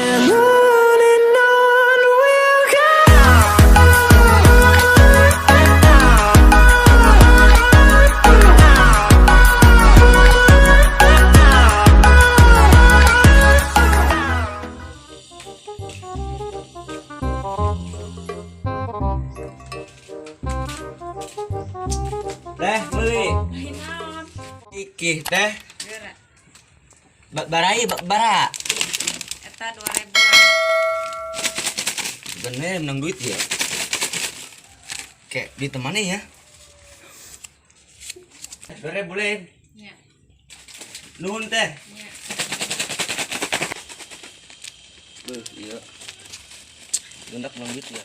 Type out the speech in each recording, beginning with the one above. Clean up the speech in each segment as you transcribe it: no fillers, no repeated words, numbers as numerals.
And on we'll go. Teh, beli. Iki teh. Geura. Barai bara. Eta 2000-an. Bener menang duit ya. Kayak ditemani ya. 2000 lain. Nya. Nuhun teh. Nya. Beuh, iya. Gendak menang duit ya.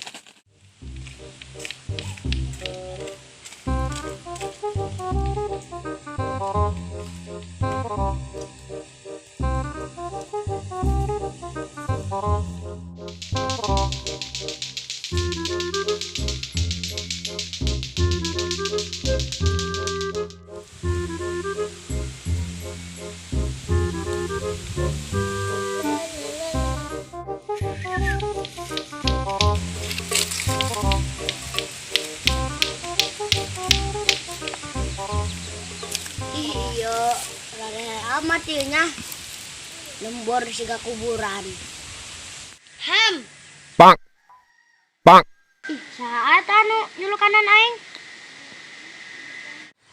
Iya, rada amat ieu nya. Lembor siga kuburan. Ham. Bang. Bang. Ih, saat anu nyulu kanan aing.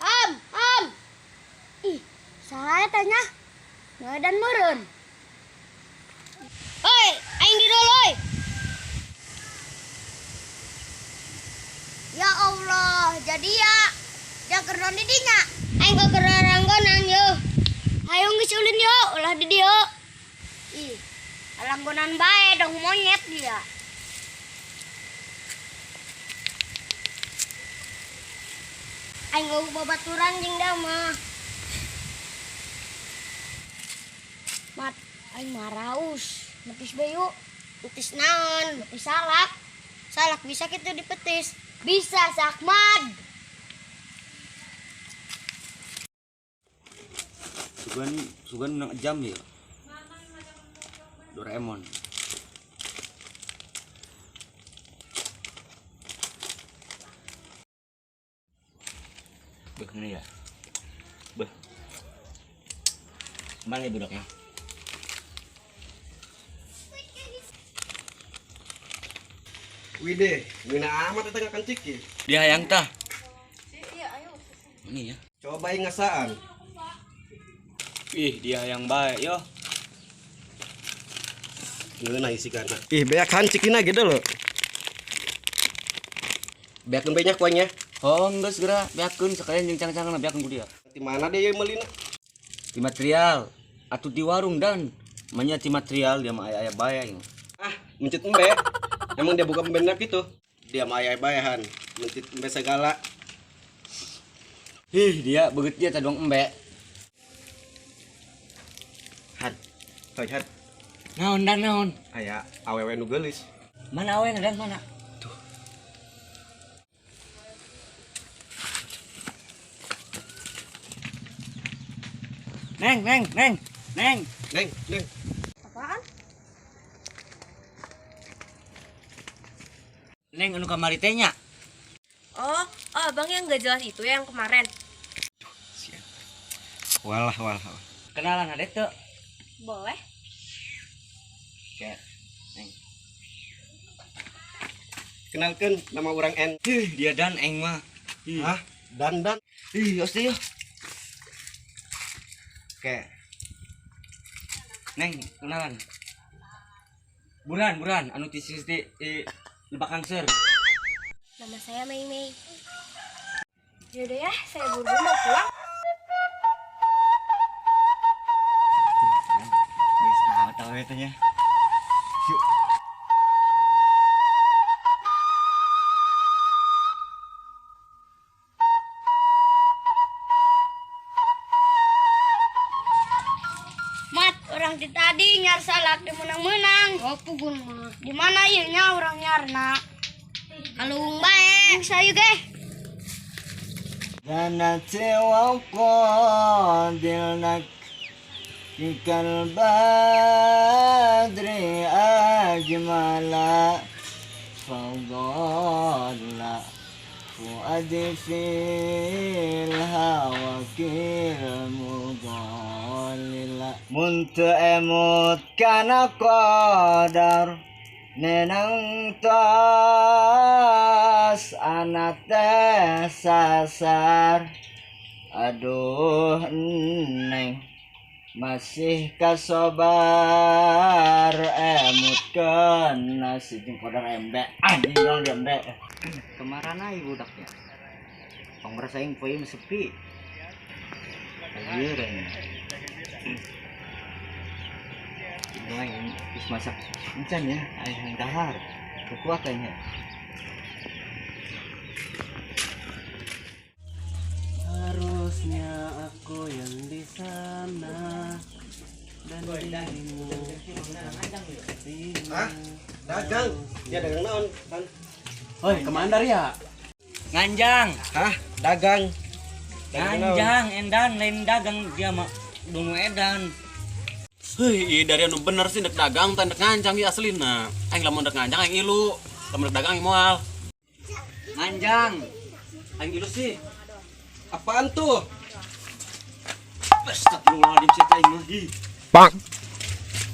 Ham, ham. Ih, saha eta nya? Ngadan meureun. Oi, aing di dulu, oi. Ya Allah, jadi ya. Jangan keur di dinya. Aing keur ranggonan yo. Hayu geus ulin yo, ulah di dieu. Ih, langgonan bae dong monyet dia. Aing gak babaturan jeung dia mah. Mat, aing maraus. Metis bae yuk. Metis naon? Metis salak. Salak bisa kitu dipetis. Bisa, Sakmad. Sugan sugan menang jam ya. Doraemon. Beuh, ini ya. Beuh. Mana ya budaknya? Widih, mina amat eta ngakan ciki. Dia hayang tah. Iya, ayo. Ini ya. Coba ngasaan. Ih, dia hayang bae yo. Ngeunah isikana. Ih, beak han cikina gitu loh. Beakeun bae nya kuanya. Oh, geus geura beakeun sekalian jeung cang-cangan beakeun ku dia. Di mana dia yang meulina? Di material atuh di warung dan manya ti material dia mah aya-aya bae aing. Ah, mencit embe. Emang dia buka pembenak gitu? Dia mah aya bae han. Mencit embe segala. Ih, dia beget dia tadong embe. Han. Toy han. Naon dan naon? Aya awewe nu geulis. Mana awewe dan mana? Tuh. Neng, neng, neng, neng. Neng, neng. Apaan? Neng anu kamari teh nya. Oh, oh, abang yang gak jelas itu ya yang kemarin. Duh, siap. Walah, walah. Kenalan ada tuh. Boleh. Oke. Neng. Kenalkan nama orang N. Ih, dia dan eng mah. Ih. Hah? Dan dan. Ih, osti yo. Oke. Neng, kenalan. Buran, buran, anu ti ti lebak kangser. Nama saya Mei Mei. Yaudah ya, saya buru-buru mau pulang. Geus amat awewe teh nya. Yuk. Mat, orang di tadi nyar salak di menang-menang. Oh, pugun mah. Di mana ieu nya orang nyarna? Kalung bae. Sayu ge. Zanati wa qadilnak kal badri mala fadalla fuadi fil hawa kil mudallila. Mun teu emut kana qadar nenang tos anak teh sasar. Aduh neng masih kasobar emutkeun nasi jeung kodar embe anjing dong embe. Kemarin ai budaknya tong merasa aing poe sepi. Anjir aing. Aing geus masak encan ya aing dahar. Kuat aing. Harusnya aku yang di sana dan dirimu. Hah? Dagang? Dia dagang naon, kan? Oi, kemana ya? Nganjang. Hah? Dagang. Nganjang, endan lain dagang dia mah dungu edan. Hei, dari anu bener sih dek dagang teh dek nganjang ieu aslina. Aing lamun dek nganjang aing ilu, lamun dek dagang aing moal. Nganjang. Aing ilu sih. Apaan tuh? Astagfirullahaladzim sih aing mah. Ih. Bang.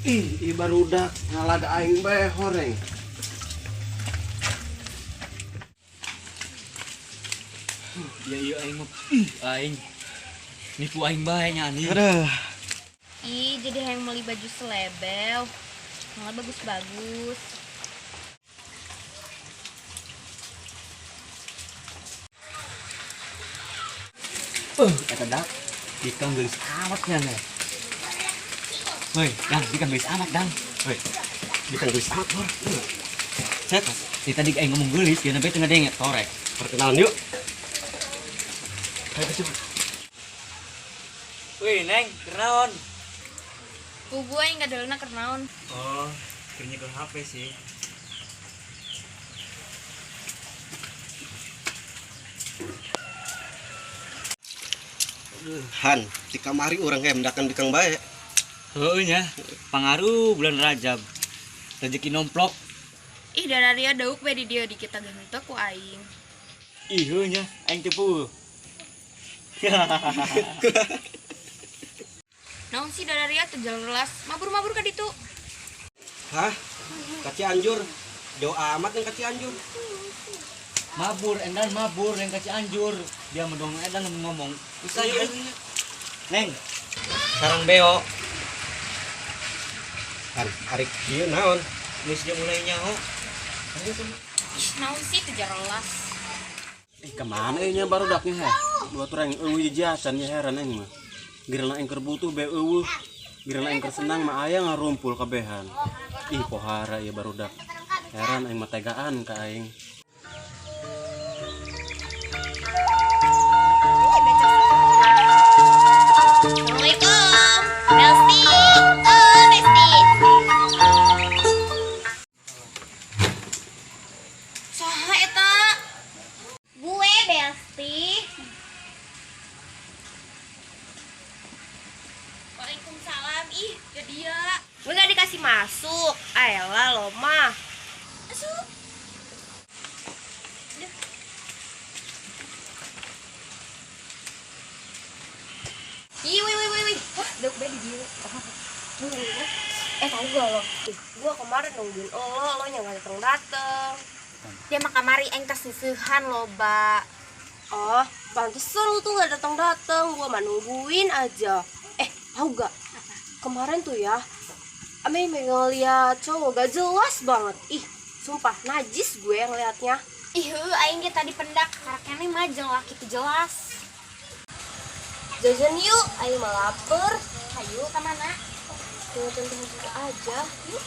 Ih, barudak ngalaga aing bae horeng. Ya iya aing mah. Ih, aing. Nipu aing bae nya anjing. Aduh. Ih, jadi hayang beli baju selebel. Malah bagus-bagus. Eta dak dikang geulis amat nya nih. Woi, dang, dikang geulis amat, dang. Woi, dikang geulis amat, bor. Cet, di tadi aing ngomong geulis, dia sampai teu ngadenge torek. Perkenalan yuk. Ayo coba. Wih, Neng, kenaon? Kubu aing ngadelna keur naon? Oh, keur nyekel HP sih. Han, di kamari urang kayak mendakan bikang bae. Heueuh nya, pangaruh bulan Rajab. Rezeki nomplok. Ih, dararia dauk bae di dieu di kita ganteng ku aing. Ih, heueuh nya, aing teu pueuh. Naon sih dararia teu jelas, mabur-mabur ka ditu. Hah? Ka Cianjur. Jauh amat yang ka Cianjur. Mabur, endan mabur yang ka Cianjur. Dia mendong edan ngomong. Bisa yuk. Neng. Sarang beo. Han, hari ieu naon? Geus dia mulai nyaho. Ih, naon sih teu jelas. Ih, kemana ieu nya barudaknya heh? Dua turang eueuh jiasan nya heran aing mah. Girana aing keur butuh bae eueuh. Girana aing keur senang mah aya ngarumpul kabehan. Ih, pohara ieu barudak. Heran aing mah tegaan ka aing. Assalamualaikum, Besti. Oh, Besti. Saha eta? Gue Besti. Waalaikumsalam. Ih, jadi ya. Gue gak dikasih masuk. Ayolah lo mah. Masuk. Ih, wih, wih, wih, wih. Wah, dauk bae di dieu. Tau gak lo? Gue kemarin nungguin lo, lo yang gak dateng-dateng. Dia mah kamari aing tas seusehan loba. Oh, pantesan lo tuh gak dateng-dateng. Gue mah nungguin aja. Tau gak? Kemarin tuh ya, Ame ngeliat cowok gak jelas banget. Ih, sumpah najis gue yang ngeliatnya. Ih, aing ge tadi pendak karakternya mah jeung laki teu jelas. Jajan yuk, aing mah lapar. Hayu ka mana? Tunggu-tunggu aja. Yuk.